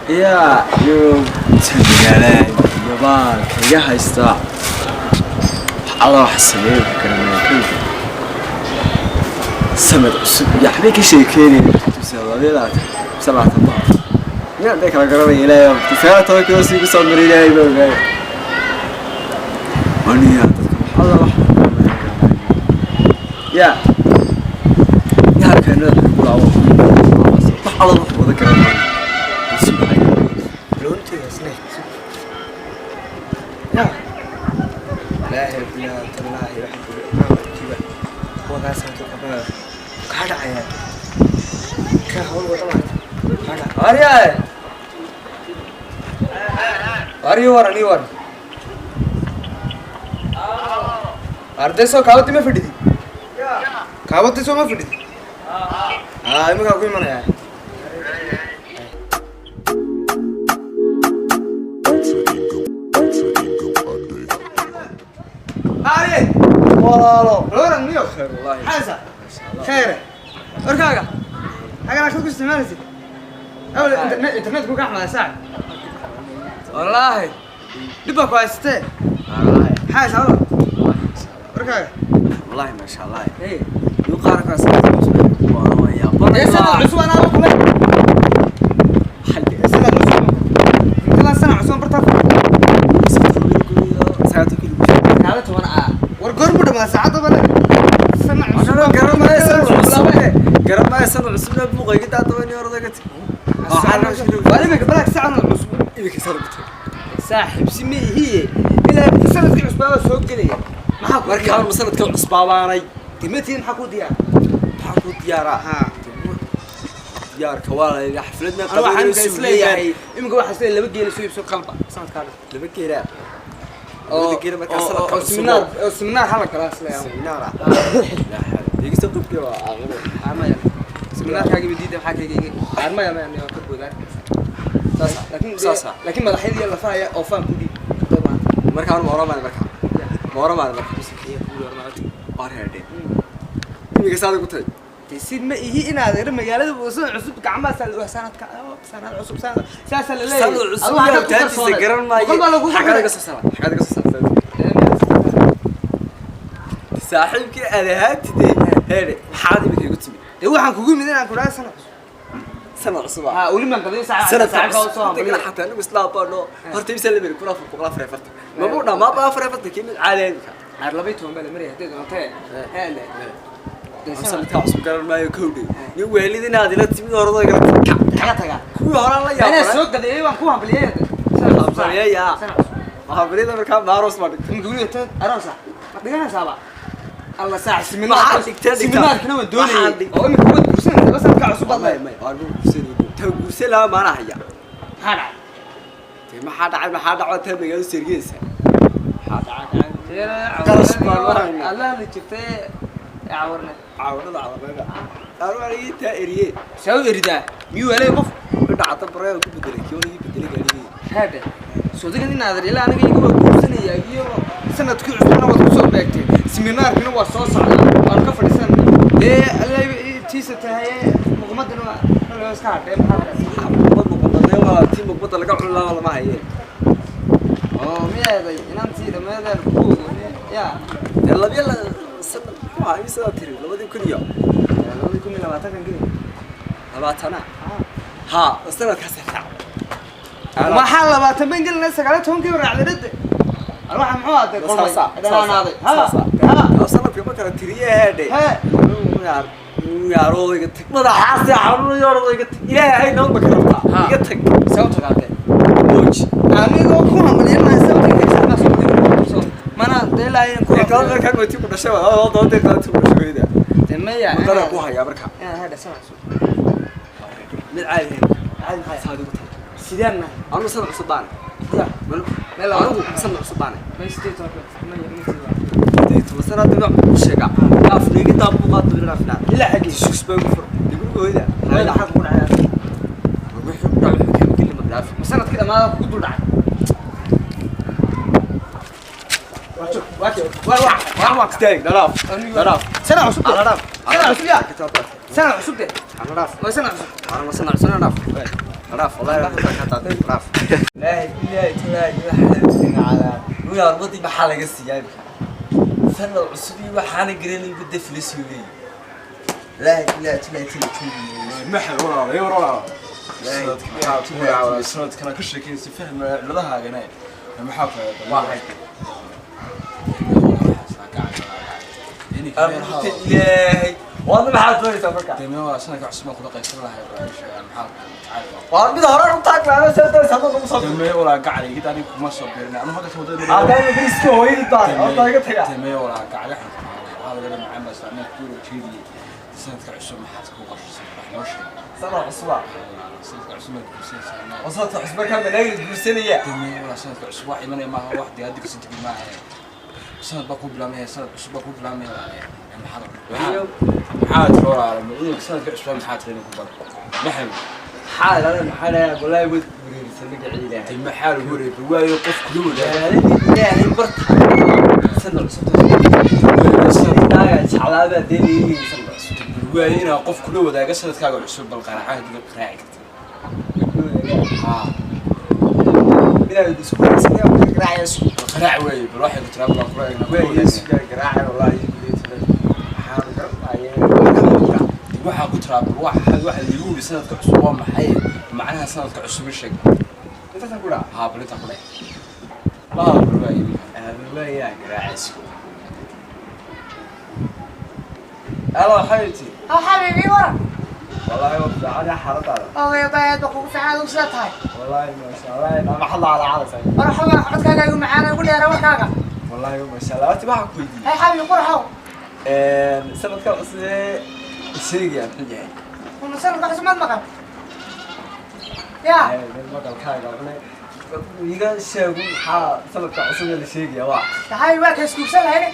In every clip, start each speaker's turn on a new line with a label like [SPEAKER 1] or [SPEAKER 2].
[SPEAKER 1] Yaa iyo magaalada iyo baalka iga haysta, alla wax sameeyo garanaya. Sanad cusub iyo waxbay ka sheekeynayaan, 22 mise 20 baa miyaa day kala garanaya. Ilaahay baa 19 kilo sii kusoo maray, Ilaahay baa ogaaya. Waniya dadka alla wax yaa yaarka ku laabo, wax alla wax wada garanaya.
[SPEAKER 2] Ya ilaahay bilaa tallaahi, waxaan kugu jiba kuwagaasaan ku qabaa kaa dhacaya ka hawl wada maarta kaa dhaca. Waryaye, war ii waran, ii waran. Arday soo kaawadi ma fadhidi? Kaawadi soo ma fadhidi? Aa, iminkaa ku imanaya. Aye,
[SPEAKER 1] walaalo.
[SPEAKER 2] Waran niyo.
[SPEAKER 1] Khayr wallahi.
[SPEAKER 2] Xaasa khayre, warkaaga xagan aad ku isticmaalaysid awal internet, internetku ka xumaaday saac. Wallaahi dhib baa ku haysatee. Xaasa walaal, warkaaga.
[SPEAKER 1] Wallahi ma sha Allah.
[SPEAKER 2] Hey.
[SPEAKER 1] Yu qaar ka sanad cusub waa yaa.
[SPEAKER 2] Ee, sanad cusub anaa kule. Sanad cusub intadan sanad cusub bartaa kaala toban ah. War goor buu dhamaa saacadda bale sanad cusub.
[SPEAKER 1] Garanmaya sanad cusubna buuqa iga daadaban iyo ordaga.
[SPEAKER 2] Waa iminka balaag sanad cusub.
[SPEAKER 1] Iminka sanad cusub.
[SPEAKER 2] Saaxiib, si ma ihiye ilaa sanadkii cusbaaba soo gelaya. Maxaa ku
[SPEAKER 1] marka ma sanadka cusbaabaanay?
[SPEAKER 2] Timatiin, maxaa ku diyaar?
[SPEAKER 1] Maxaa ku diyaaraa?
[SPEAKER 2] Ha.
[SPEAKER 1] Diyaarka waa la yidhi xafladna.
[SPEAKER 2] Anu waxaan imika isleeyahay, imika waxaan isleeyahay laba geela soo iibso qalba sanadkaa dhan.
[SPEAKER 1] Laba geela?
[SPEAKER 2] Oo
[SPEAKER 1] Labada geela markaa sanadka
[SPEAKER 2] oo
[SPEAKER 1] cusub.
[SPEAKER 2] Seminaar, oo seminaar hala galaa isleeyahay.
[SPEAKER 1] Seminaar ah igista qubkii waa caaqilo.
[SPEAKER 2] Maya, seminaarkaagi diida, maxaa kayga maya maya waa ka boodaan.
[SPEAKER 1] Saasa.
[SPEAKER 2] Laakiin
[SPEAKER 1] saasa.
[SPEAKER 2] Laakiin madaxyadii iyo lafaha oo faan ku dhiib dad maanta.
[SPEAKER 1] Markaan ma oran marka ma oran marka waa reerdhe iminka saada ku tahay.
[SPEAKER 2] Dee si ma ihi inaad ira magaalada sanad cusub gacmahaas waa sanadka sanad cusub sanad saasaa la leeyahay.
[SPEAKER 1] Sanad cusub
[SPEAKER 2] Adigu
[SPEAKER 1] yaa
[SPEAKER 2] waxaad ku
[SPEAKER 1] taatiisa
[SPEAKER 2] kalsoonayd.
[SPEAKER 1] Garan maayo.
[SPEAKER 2] Boqol baa lagugu
[SPEAKER 1] Xaggaad
[SPEAKER 2] xiray.
[SPEAKER 1] iga soo saara, xaggaad iga soo saarta saaxiibkii aad ahaantide. Heedhe, maxaad iminka igu timid?
[SPEAKER 2] Dee waxaan kugu yimid inaan ku dhahay sanad cusub.
[SPEAKER 1] Sanad cusub ah.
[SPEAKER 2] Ha, weli maan qadin saaxiib.
[SPEAKER 1] Sanadka
[SPEAKER 2] Saaxiibkaa
[SPEAKER 1] cusub
[SPEAKER 2] usoo hambaliyay.
[SPEAKER 1] xataa anigu islaam baano horta imsa la mari 1444 mabuu dhamaaba 44 kii mid caadi ah imika.
[SPEAKER 2] Naar 12 baa la maraya hadday doontee. Heele. Dee sanad
[SPEAKER 1] sanadka cusub garan maayo kowdhe nin weelid inaad ila timid orado igala kac.
[SPEAKER 2] Kaga tagaa.
[SPEAKER 1] Kuwii horaan la
[SPEAKER 2] Anaa
[SPEAKER 1] yaabana.
[SPEAKER 2] Soo gadeeyay, waan ku hambaliyay. Sanad cusub.
[SPEAKER 1] Hambaliyaya.
[SPEAKER 2] Sanad cusub.
[SPEAKER 1] Hambaliyada markaa maaroos baa dhigtay.
[SPEAKER 2] Imika weliba tan aroos ah ma dhiganaysaaba alla saax.
[SPEAKER 1] Maxaa
[SPEAKER 2] Seminaarka
[SPEAKER 1] dhigtay, dhigtaa?
[SPEAKER 2] Seminaarkana waan doonayay.
[SPEAKER 1] Maxaa dhigtay?
[SPEAKER 2] Oo imika waad guursanaysaa sanadka cusub baad
[SPEAKER 1] may
[SPEAKER 2] leedahay.
[SPEAKER 1] May waan guursanay, taa guursan lahaa maana haya.
[SPEAKER 2] Maxaa dhacay?
[SPEAKER 1] Dee maxaa dhacay? Maxaa dhaco? Taa magaalada sergeysa maxaa dhacay? Qarash baan u haynaa.
[SPEAKER 2] Allah la jirtay cawarne.
[SPEAKER 1] Caawanada, cawanada anu anigii taa eriye.
[SPEAKER 2] Saa u eridaa miyuu helay qof?
[SPEAKER 1] Dhacata baraya ku bedelay kii ii bedelay gaarigii.
[SPEAKER 2] Haade soodigan in aadar ilaa aniga iga waa guursanaya iyo sanadkii cusubna waad kusoo beegtay, seminaarkina waa soo socdaa, waan ka fadhiisan. Dee alla tiisa tahay muqmadana waa loo iska hadhay. Maxaa?
[SPEAKER 1] Muqmad muqmadnee waa tii muqmadda laga cuni lahaa lama haye.
[SPEAKER 2] Oo miyaeday inantii dhammeedeen kuugu ya?
[SPEAKER 1] Dee labiyo la sanad muxuu ahaa imisadaa tiri 2000 iyo
[SPEAKER 2] 2020-kan geli.
[SPEAKER 1] 20-a ha sanadkaas raac.
[SPEAKER 2] Maxaa 20 ban gelinay? 19-kii raacday dhade alwaxa muxuu ahaatay qolmay dhanaanaaday. Ha ha.
[SPEAKER 1] Sanadka ma kala tiriye heedhe.
[SPEAKER 2] He.
[SPEAKER 1] Yaarooda iga tag, madaxaasi xanuun, yaarooda iga tag. Ilaahay nabad ma ka rabtaa?
[SPEAKER 2] Ha.
[SPEAKER 1] Iga tag.
[SPEAKER 2] See u tagaatee?
[SPEAKER 1] Mooji.
[SPEAKER 2] Anigoo ku hambalyanaya sababta soo mana dee ilaa inaan ku
[SPEAKER 1] Ee taa markaa gooti ku dhashay waa doonta qaati ku dhashay weyda.
[SPEAKER 2] Dee maya.
[SPEAKER 1] Wadada ku hayaa markaa.
[SPEAKER 2] Inaan hadha sanad cusub.
[SPEAKER 1] Mid caadi ahayn.
[SPEAKER 2] Caadi maxay?
[SPEAKER 1] Saad ugu tahay.
[SPEAKER 2] Sideen nahay?
[SPEAKER 1] Anu sanad cusub baana.
[SPEAKER 2] Ya meel
[SPEAKER 1] anigu sanad cusub baana.
[SPEAKER 2] May 18 maya may 18.
[SPEAKER 1] Dee toban sanad dib u sheega af nigitaa buuqaa dib afna.
[SPEAKER 2] Ilaa xaggee?
[SPEAKER 1] Shush baa ugu fur guriga hooyada.
[SPEAKER 2] Hooyada maxaa kugu dhacay?
[SPEAKER 1] Wuxuu ku dhacay wuxuu kama gelin ma dhaaf.
[SPEAKER 2] Ma sanadkii dhammaada kugu dul dhacay? Waa joog, waa joog, waa waa waa waa.
[SPEAKER 1] Istaag, dhalaaf dhalaaf.
[SPEAKER 2] Sanad cusub de.
[SPEAKER 1] Dhalaaf.
[SPEAKER 2] Sanad cusub ya, sanad cusub de.
[SPEAKER 1] Dhalaaf.
[SPEAKER 2] Waa sanad cusub.
[SPEAKER 1] Ana sanad cusub dhalaaf. Raaf wallahi raaf raaf. Ilaahay ilaahay tulaahi waxaa calaa. Wiil arbadii maxaa laga siiyay imika? Sanad cusub iyo waxaana garanayn gudda filis uu leeyahay. Ilaahay ilaahay tulaahi tulaahi.
[SPEAKER 3] Maxay walaal iyo walaal sanadka sanadkana ka sheekaysa fahma ciladahaagana maxaa ku
[SPEAKER 1] Waa ilaahay waadna maxaad doonaysaa marka?
[SPEAKER 3] Deme sanadka cusub kula qaybsan lahay maxaa
[SPEAKER 1] Waa mid hore u taag lahaa soo doonaysaa hadda nagu soo.
[SPEAKER 3] Deme walaa gacali gid aniga kuma soo biirin anu halkaas wadada.
[SPEAKER 1] Haddana bariiska hooyadii baa horta iga taga.
[SPEAKER 3] Deme walaa gacali waxaa laga macaan baa saameen ku jeediyay sanadka cusub maxaad ku qorshaysay wax noo sheeg.
[SPEAKER 1] Sanad cusub ah.
[SPEAKER 3] Sanadka cusub maad guursanaysaa?
[SPEAKER 1] Oo sanadka cusub markaa malaayi guursanaya.
[SPEAKER 3] Deme walaa sanadka cusub wax imanaya maaha wax diyaadi kasoo tegi maaha sanad baa ku bilaabmaya sanad cusub baa ku bilaabmaya maxaad maxaa tiri walaal sanadka cusub maxaa tiri ku bar maxay
[SPEAKER 1] Maxaa ilaalin maxaa ilaalin wallahi wad wareerisan magaca ilaahay.
[SPEAKER 3] Dee maxaa lagu wareegay waayo qof kula wadaaga.
[SPEAKER 1] Ilaalintii ilaahay barta sanad cusub naaga jeclaabaa deenayay sanad cusub.
[SPEAKER 3] Waayo inaa qof kula wadaaga sanadkaaga cusub bal qaraxaha dib qaraaci karta haa.
[SPEAKER 1] Ilaahay isku wareegsanaya waa garaacaya isku.
[SPEAKER 3] Bal qaraac weeye bal waxay ku tiraa bal kula eegna kula
[SPEAKER 1] Waa
[SPEAKER 3] wadaagna.
[SPEAKER 1] isku garaacaya wallahi maxaan garanaya.
[SPEAKER 3] Waxaa ku tiraa bal waxa waxa lagu yiri sanadka cusub waa maxay macnaha sanadka cusub ii sheeg.
[SPEAKER 1] Intaasaan ku dhaca.
[SPEAKER 3] Haa bal intaa ku dheh laa bal waaye.
[SPEAKER 1] Waayaa garaacaya isku. Alo xabiibti.
[SPEAKER 4] أو حبيبي ورا.
[SPEAKER 1] Wallahi waa fiican yahay xaaladaada.
[SPEAKER 4] أو يا بايد بقول في عاد وسط هاي.
[SPEAKER 1] Wallahi ma sha Allah ama xalla ala calasay.
[SPEAKER 4] مرحبا عدكاga igu macaan ugu dheera warkaaga.
[SPEAKER 1] Wallahi ma sha Allah horta waxaan ku weydiiyey.
[SPEAKER 4] Hay xabiibi qurxow.
[SPEAKER 1] Sanadkan cusub ee sheegaya muxuu yahay?
[SPEAKER 4] Uma sanadka cusub maad maqal ya?
[SPEAKER 1] Maqalkaaga cunay iga sheegu maxaa sanadka cusub ee la sheegaya waa.
[SPEAKER 4] Xabiibi waa ka iskuursan lahayn.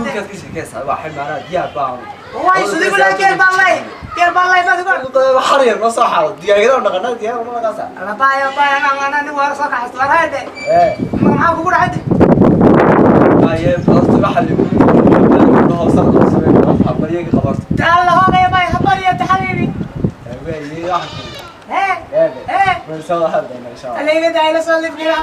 [SPEAKER 1] Guurkaad ka sheekaysaa waa xil maanaa diyaar baan.
[SPEAKER 4] Waay sudigu laa geel baan lay geel baan lay baad ugu.
[SPEAKER 1] Xaryar noo soo xaado digaagada dhaqanaa diyaar ma dhaqaasa.
[SPEAKER 4] Alla baaya baaya ana nin waar soo kaxaysto war hayde.
[SPEAKER 1] Ee
[SPEAKER 4] maxaa kugu dhacay?
[SPEAKER 1] Waaye horta waxa lagu dhaho sanad cusub ee habaryaga qabarto.
[SPEAKER 4] Taalla hoogaya baay habariya xabiibi.
[SPEAKER 1] Waaye waxa ku
[SPEAKER 4] Hee
[SPEAKER 1] ee
[SPEAKER 4] hee.
[SPEAKER 1] Waan soo hadlaynaa insha Allah.
[SPEAKER 4] Alayga daayla soo libgila.